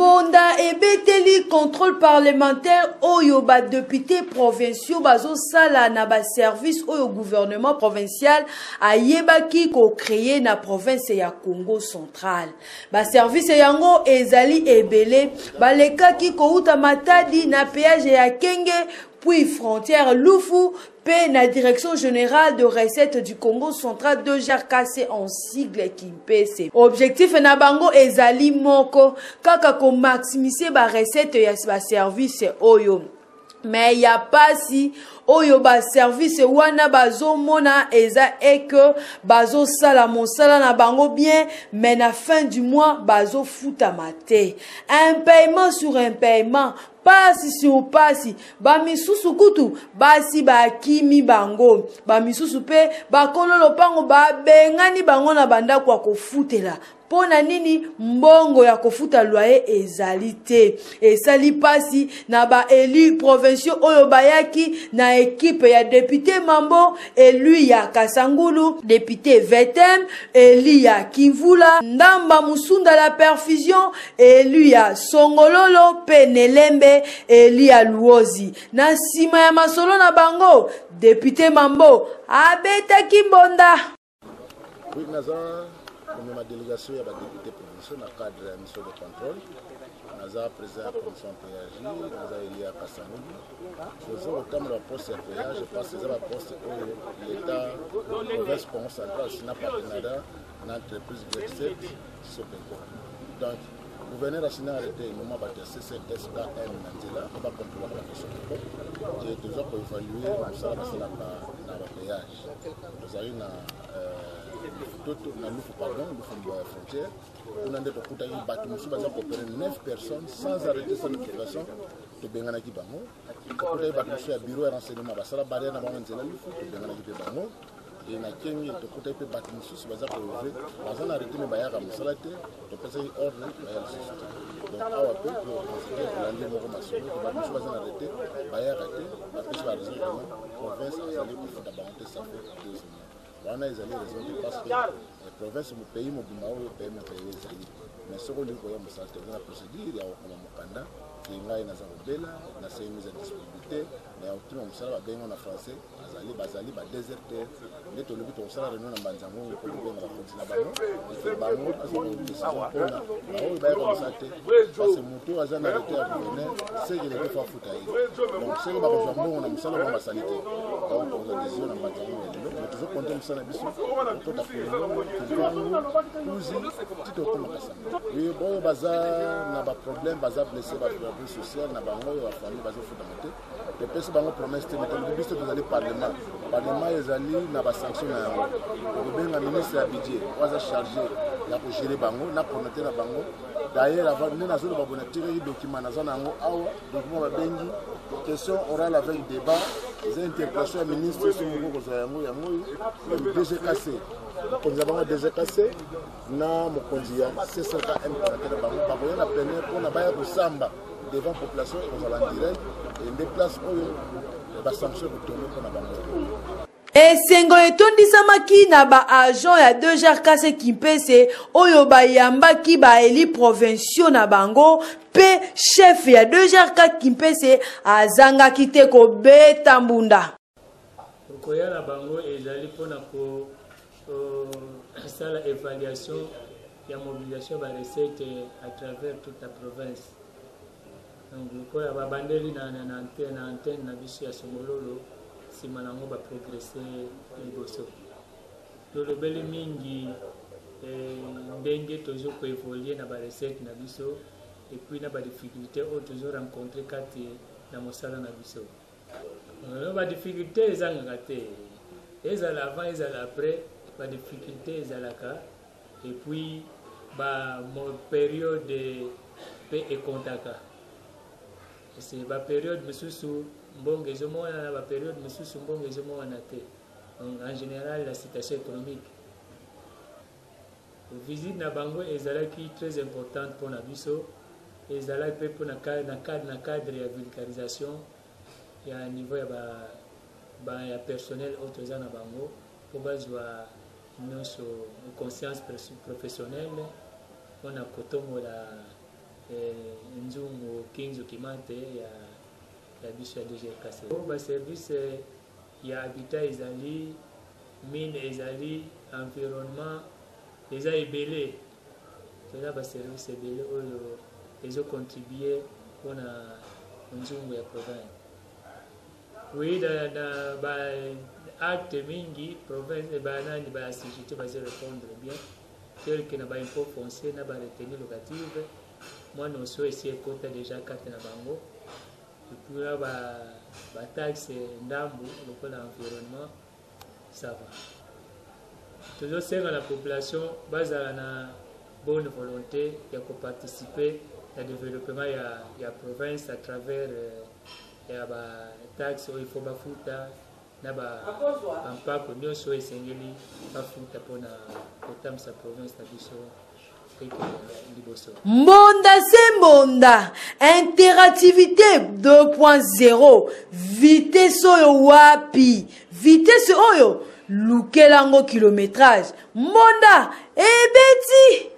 Mbonda ebeteli contrôle parlementaire oyo ba deputes provinciaux bazosala na ba services oyo gouvernement provincial ayebaki ko créer na province ya Congo central. Ba services yango ezali ebele, balekaki kouta Matadi na péage ya Kenge puis frontière Lufu mpe na Direction generale de recettes du Congo central DGRKC en sigle Kimpese. Objectif na bango ezali moko kaka ko maximiser ba recettes ya ba services oyo. Mais ya pasi oyo ba service wana bazomona eza est que bazosala mosala na bango bien mais na fin du mois bazofutama te. Impaiement sur impaiement, pasi sur pasi, ba misusu kutu basi bakimi bango, ba misusu pe bakolo lopango babengani bango na bandako ya kofutela. Mpo na nini mbongo ya kofuta loyer ezali te? Esali pasi na ba elus provinciaux oyo bayaki na equipe ya depute Mambo, elu ya Kasangulu, depute Vetem, elu ya Kimvula, Ndamba Musunda la perfusion, elu ya Songololo mpe Nelembe, elu ya Luozi. Na nsima ya masolo na bango, depute Mambo abetaki mbonda. Oui, naza komema délégation ya badepute provinciaux na cadre ya mission de contrôle. Naza président ya commission péage, naza élu ya Kasangulu. Toza kotambola baposte ya péage parce que eza baposte oyo l'état province Congo central sina partenariat na entreprise Brexit Sopeco. Donc gouverneur asina arrêté noma bato ya CCSKM na nzela mpo bakontrolaka bato ya Sopeco e toza koevalue mosala basalaka na bapéage. Tozali na Lufutoto, na Lufu pardon, Lufu frontière kuna nde tokutaki bato mosusu baza koopere 9 personnes sans arrêter sans notification, tobenganaki bango. Tokutaki bato mosusu ya bureau ya renseignement basala barrière na bango nzela Lufu, tobenganaki mpe bango. E na Kenge tokutaki mpe bato mosusu baza koevre, baza na arrêté me bayaka mosala te, topesaki ordre baya lisusu te. Donc awa mpe tolandi moko masolo ke bato mosusu baza na arrêté bayaka te, bapesi ba raison vraiment province azali kofuta bango te, ça fait 2 mois. Wana ezali raison te parce que province pays mobimba oyo pays mopeye ezali, mais soki olingi koya mosala te, oza na procédure ya kokoma mokanda ke ngai naza kobela, nasengi mise ya disponibilité na ya kokima mosala, babengi na français azali bazali ba déserteur. Nde tolobi tokosala réunion na mbanza ngongo mpo tobenga bakonzi na bango eke bango bazwa décision mpona baoyo bayaka mosala te, parce que moto oyo aza na arrêté ya gouverneur seke lelo fo afuta ye, donc seke bakozwa mbongo na mosala bango basali te. Donc tokozwa décision na mbanza ngongo ya lelo, mais tozokonte mosala na biso okota Kolongo, Kimbangu, Kuzi ti tokoma Kasanga. Oyo baza na baproblème, baza blessé, baproblème social na bango oyo bafamille bazofutama te, topesi bango promesse te, tolobi biso tozali parlement, parlement ezali na basanction na yango. Tokobenga ministre ya budget oyo aza chargé ya kogere bango na coordinateur na bango. D'ailleurs avant nde nazoloba boye, natikaki document naza na yango awa, document babengi question orale avec débat, eza interpellation ya ministre soki moko kozwa yango, yango oyo DGKC, mokonzi ya bango DGKC na mokonzi ya CCKM, coordinateur bango bakoya na plénière mpona baya kosamba devant population, ekozala en direct nde place oyo basanction ekotombe mpona bango. Esengo etondisamaki na ba agent ya 2GRKC Kimpese oyo bayambaki ba élus provinciaux na bango, mpe chef ya 2GRK Kimpese azangaki te kobeta mbunda. Koya na bango ezali mpona kosala évaluation ya mobilisation ba recette à travers toute la province. Donc lokola babandeli na antenne na biso ya Songololo, nsima nango baprogresse liboso. Tolobeli mingi ndenge tozo koevolue na barecette na biso et puis na badifficulté oyo tozo rencontre kati na mosala na biso. Badifficulté ezangaka te, ezala avant ezala après, badifficulté ezalaka et puis ba période mpe ekontaka. Ese ba période mosusu mbongo ezomonana, ba période mosusu mbongo ezomonana te. Donc en général la situation économique. Visite na bango ezalaki très importante mpona biso, ezalaki mpe mpona na cadre ya vulgarisation ya niveau ya ba ya personnel oyo toza na bango mpo bazwa nyonso conscience professionnelle mpona kotombola. Kinzo Kimante ya, ya biso ya DGRKC. Ba service ya habitat ezali, mine ezali, environnement eza ebele. Toza ba service ebele oyo ezo contribuer mpona nzungu ya province. Oui, na, na ba acte mingi province ba nani ba assujetti bazo répondre bien tel que na ba impôt foncier na ba retenue locative mwa notion esi ekota deja kati na bango epuis na ba, ba taxe ndambu lokola environnement ça va. Tozosenga na population bazala na bonne volonté ya koparticiper na développement ya, ya province à travers euh, ya ba taxe oyo ifo bafuta na bampako nyonso oyo esengeli bafuta mpona kotambwisa province na biso liboso. Mbonda se mbonda, interactivité 2.0, vitesse oyo wapi? Vitesse oyo lukela yango kilometrage. Mbonda ebeti.